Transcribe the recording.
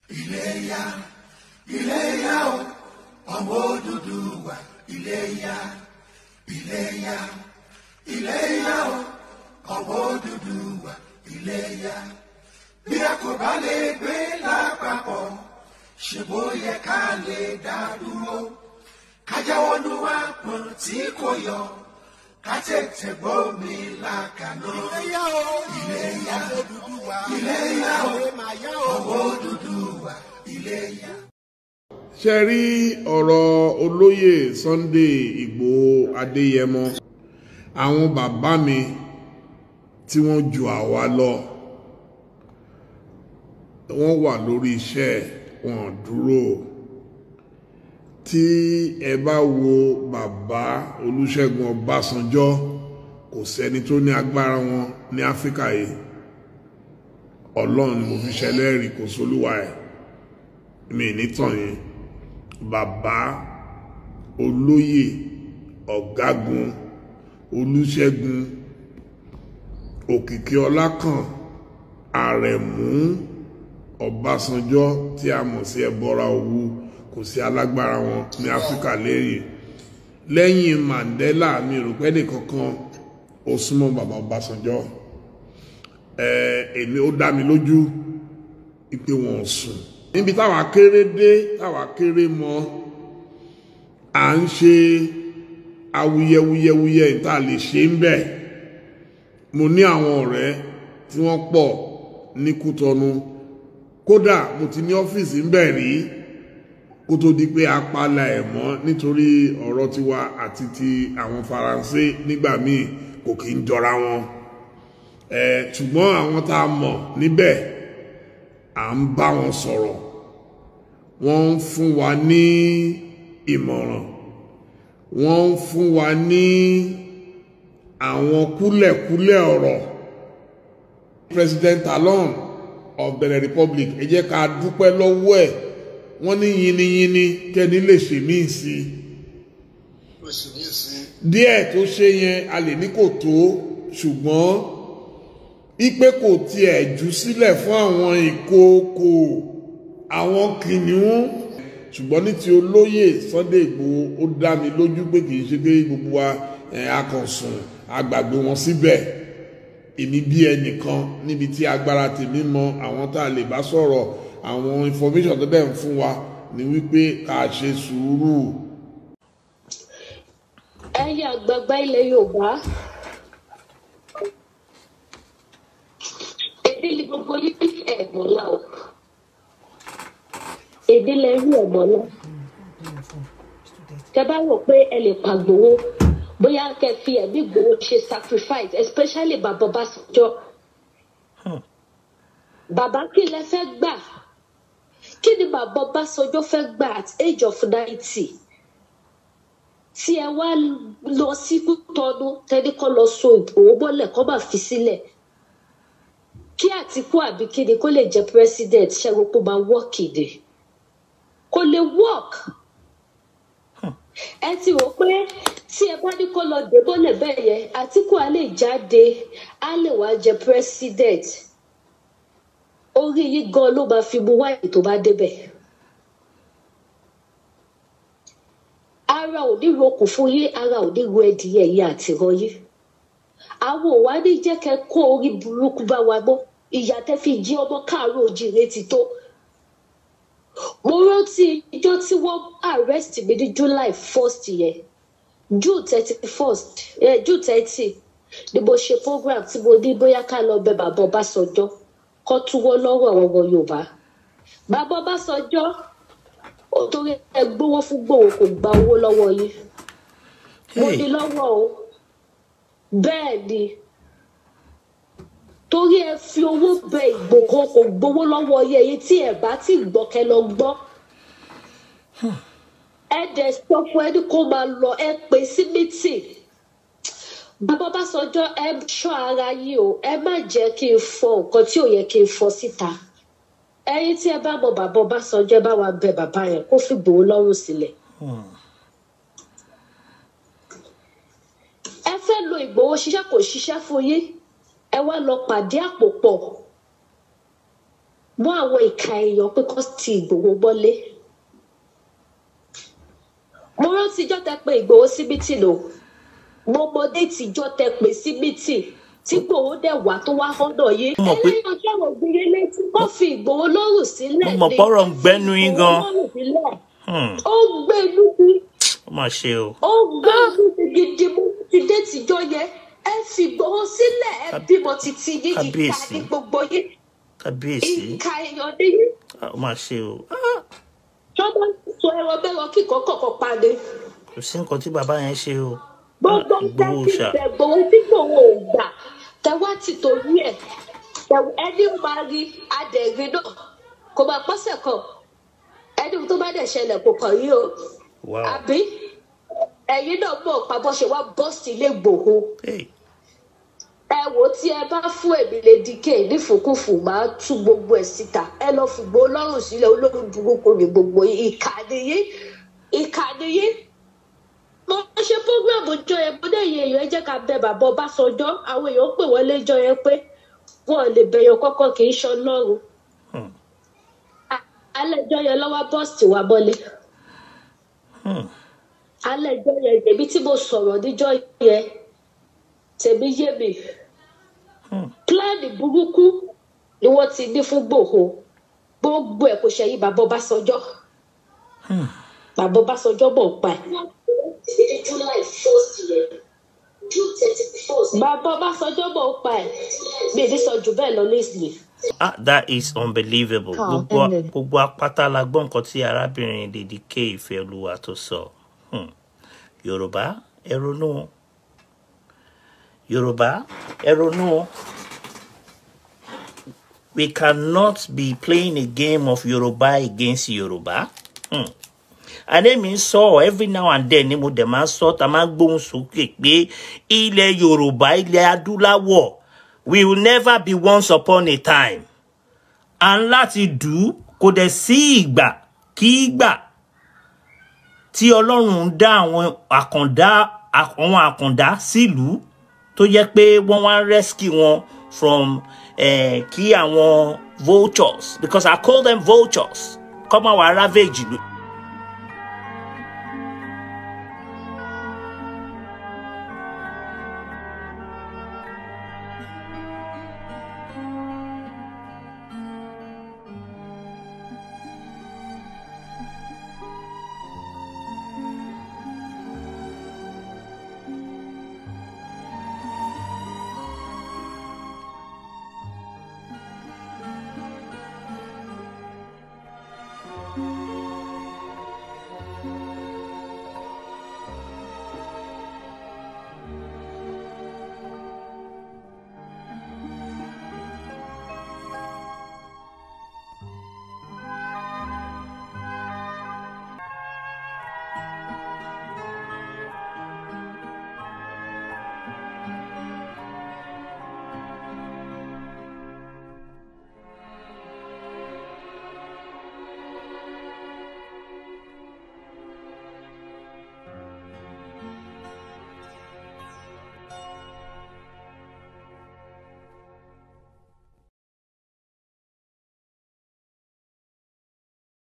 Iléyá, Iléyá o, ọmọ Odùduwà, Iléyá, Iléyá, Iléyá o, ọmọ Odùduwà, Iléyá. Bí a kò bá lè gbé lápapọ̀, ṣe bó yẹ ká lè dá dúró. Ká jáwọ́ nú àpọ̀n tí kò yọ, ká tètè gbómi lákaná. Iléyá o, Iléyá, ọmọ Odùduwà, Iléyá o, Iléyá o, ọmọ Odùduwà, Iléyá. Ṣe rí ọ̀rọ̀ olóyè Sunday Ìgbòho Adéyẹmọ, àwọn bàbá mi tí wọ́n ju àwa lọ, wọ́n wà lórí iṣẹ́ wọn dúró. Tí ẹ bá wo bàbá Olúṣẹ́gun Ọbásanjọ́, kò sẹ́ni tó ní agbára wọn ní Áfíríkà yìí. Ọlọ́run ni mo fi ṣẹlẹ́rìí, kò sólúwa ẹ̀ mi nítàn yín. Bàbá olóyè ọ̀gágun Olúṣẹ́gun Òkìkí Ọlákàn Àrẹ̀mú Ọbásanjọ́ tí a mọ̀ sí Ẹbọra Òwu, kò sí alágbára wọn ní Áfíríkà lẹ́yìn Mandela. Mi rò pé nìkankan ó súnmọ́ bàbá Ọbásanjọ́. Èmi ó dá mi lójú pé wọn ò sùn níbi táwa kéré dé, táwa kéré mọ́. À ń ṣe awuyewuyewuye ìta lè ṣe ń bẹ̀. Mo ní àwọn ọ̀rẹ́ tí wọ́n pọ̀ ní Kútọ́nù, kódà mo ti ní ọ́fíìsì ń bẹ̀ rí kó tó di pé a pala ẹ̀ mọ́ nítorí ọ̀rọ̀ tiwa àti ti àwọn Faransé nígbà míì kò kí ń jọra wọn. Ṣùgbọ́n àwọn tá a mọ̀ níbẹ̀, à ń bá wọn sọ̀rọ̀, wọ́n ń fún wa ní ìmọ̀ràn, wọ́n ń fún wa ní àwọn kúlẹ̀kúlẹ̀ ọ̀rọ̀. President Talon of Benin Republic, ẹ jẹ́ ká dúpẹ́ lọ́wọ́ ẹ̀. Wọ́n ní yiniyini kẹ́ni lè ṣe míì sí díẹ̀ tó ṣe yẹn, a lè ní kò tó, ṣùgbọ́n ipe kò tiẹ̀ jù sílẹ̀ fún àwọn ìkookò, àwọn kìnìún. Ṣùgbọ́n ní ti olóyè Sunday Ìgbòho, ó dá mi lójú pé kì í ṣe pé gbogbo wa akànsùn agbàgbé wọn síbẹ̀. Èmi bí ẹnìkan níbi tí agbára tèmi mọ, àwọn tá a lè bá sọ̀rọ̀, àwọn information tó dẹ̀ ń fún wa ni wípé ká ṣe sùúrù. Ẹ̀yin àgbààgbà ilẹ̀ Yorùbá, èdè ni gbogbo yín ẹ̀gbọ́n o, èdè lẹ rí ẹ̀gbọ́n náà. Tẹ bá rò pé ẹ lè pàgbówó, bóyá kẹ fi ẹ̀mí Ìgbòho ṣe sacrifice, especially bàbá Ọbásanjọ́. Bàbá, kí lẹ fẹ́ gbà? Kí ni bàbá Ọbásanjọ́ fẹ́ gbà at age of 90 tí ẹ wá lọ sí Kútọ́nù tẹ́ni kọ́ lọ so Ìgbòho mọ́lẹ̀ kọ́ máa fi sílẹ̀ kí Àtìkú àbí kí ni kó lè jẹ president? Ṣẹ́gun kó máa work ni, kò lè work. Ẹ ti rò pé tí ẹ bá ní kó lọ dé mọ́lẹ̀ bẹ́ẹ̀ yẹn, Àtìkú á lè jáde, á lè wá jẹ president. Orí yìí gan ló máa fi mu wáyé tó bá débẹ̀. Ara ò ní rokùn fún yín, ara ò ní ro ẹdìyẹ yìí àti ìran yín. Àwọn ò wá ní jẹ́ kẹ́ kó orí burúkú bá wa mọ́. Ìyà tẹ́ fi jí ọmọ káàárọ̀ ojíire ti tó. Mo rántí ijọ́ tí wọ́n arrest mi ní July 1st yẹn, June 31st, June 30 ni mo ṣe program tí mo ní bóyá ká lọ bẹ bàbá Ọbásanjọ́ kó túwọ́ lọ́rọ̀ àwọn ọmọ Yorùbá. Bàbá Ọbásanjọ́, ó torí ẹ gbówó fún Gbòho, kò gba owó lọ́wọ́ yín. Mo ní lọ́wọ́ o, bẹ́ẹ̀ ni, torí ẹ fi owó bẹ Ìgbòho, kò gbowó lọ́wọ́ yín. Èyí tí ẹ bá ti gbọ́, kẹ́ lọ gbọ́. Ẹ dẹ̀ sọ fún ẹni kó máa lọ, ẹ pè sí meeting. Bàbá Ọbásanjọ́, ẹ ṣọ́ ara yín o. Ẹ má jẹ́ kí n fọ nǹkan tí ò yẹ kí n fọ síta. Ẹ̀yin tí ẹ bá mọ bàbá Ọbásanjọ́, ẹ bá wa bẹ bàbá yẹn kó fi Ìgbòho lọ́rùn sílẹ̀. Ẹ fẹ́ lo Ìgbòho ṣiṣẹ́, kò ṣiṣẹ́ fún yín, ẹ wá lọ pàdé àpò pọ̀. Mọ́ àwọn ìka èèyàn pé kó ti Ìgbòho mọ́lé. Mo rántí ijọ́ tẹ pé Ìgbòho sí mítì lò. Mo mọ déètì ijọ́ tẹ pé sí mítì tí Ìgbòho dẹ̀ wá tó wá họ́nà yìí. Mo mọ̀ pé Ẹlẹ́yìn ọjọ́ ògbìnrin létí kó fi Ìgbòho lọ́rùn sílẹ̀ mo mọ̀ ni. pọ́rọ̀ ń gbẹ́nu yín Ìgbòho gan. lọ́rùn sílẹ̀. Ó gbé inú mi, Ó mà ṣe o. ó gbé inú mi gidi. Mo ti déètì ijọ́ yẹn. Ẹ fi Ìgbòho sílẹ̀, ẹ bímọ títí yín. Ìka Kábíyèsí. ní gbogbo yín. Kábíyèsí. Ìka èèyàn ní yín. Ah, ó mà ṣe o. Ṣọ́dọ̀ sọ ẹran mẹ́ran kíkọ́ kọ̀ọ̀kan pa ni. Kò sí nǹkan tí bàbá yẹn ṣe o. Gbogbo Ìgbòho tẹ́tí ṣá. bẹ̀ Gbòho tí Gbòho ò gbà tẹ́wá ti torí ẹ̀ ẹni ó máa rí adẹ̀rí náà kò máa pọ́sẹ̀ kan, ẹni tó bá dẹ̀ ṣẹlẹ̀ kò kàn yín o. Wow. Àbí ẹ̀yin náà mọ̀ pa bó ṣe wá bọ́ọ̀sì ilé Ìgbòho. Hey. Ẹ wò ó, tí ẹ bá fún èmi Lady K nífùkúfù, máa tú gbogbo ẹ̀ síta. Ẹ lọ fìgbó lọ́rùn sílẹ̀. Olórí burúkú ni gbogbo yín. Ìkà nìyí, ìkà nìyí. Mo ṣe program jọ yẹn, mo dé iye èèyàn, ẹ jẹ́ ká bẹ bàbá Ọbásanjọ́. Àwọn èèyàn pè wọlé jọ yẹn pé wọn ò lè bẹ̀yàn kọ́kọ́, kì í ṣe Ọlọ́run. Alẹ́ jọ yẹn lọ́wọ́ bọ́ọ̀sì wa bọ́lé. Alẹ́ jọ yẹn, èmi tí mo sọ̀rọ̀ níjọ́ yẹn, tèmi yé mi. Plan burúkú ni wọ́n ti ní fún Gbòho. Gbogbo ẹ̀ kò ṣẹ̀yìn bàbá Ọbásanjọ́. Bàbá Ọbásanjọ́ mọ̀ ń pa ẹ̀. Bàbá Ọbásanjọ́ mọ̀ ń pa ẹ̀. Mi ì ní sọ jù bẹ́ẹ̀ lọ lẹ́sìn. Ah, that is unbelievable. Call Gbogbo ended. Gbogbo apáta la gbọ́ nǹkan tí arábìnrin Lady K Ìfẹ́olúwa tó sọ. Yorùbá, ẹ ronú o. Yorùbá, ẹ ronú o. We cannot be playing a game of Yoruba against Yoruba. And èmi ń sọ every now and then ni mo dẹ̀ máa ń sọ, tá a máa ń gbóhùn sókè pé ilẹ̀ Yorùbá, ilẹ̀ adúláwọ̀, we will never be once upon a time. À ń láti dù ú, kò dẹ̀ sí ìgbà kí ìgbà tí Ọlọ́run ń dá àwọn àkàndá sílùú tó jẹ́ pé wọ́n wá ń rescue wọn from kí àwọn vultures, because I call them vultures, kọ́ máa wá ravage ìlú.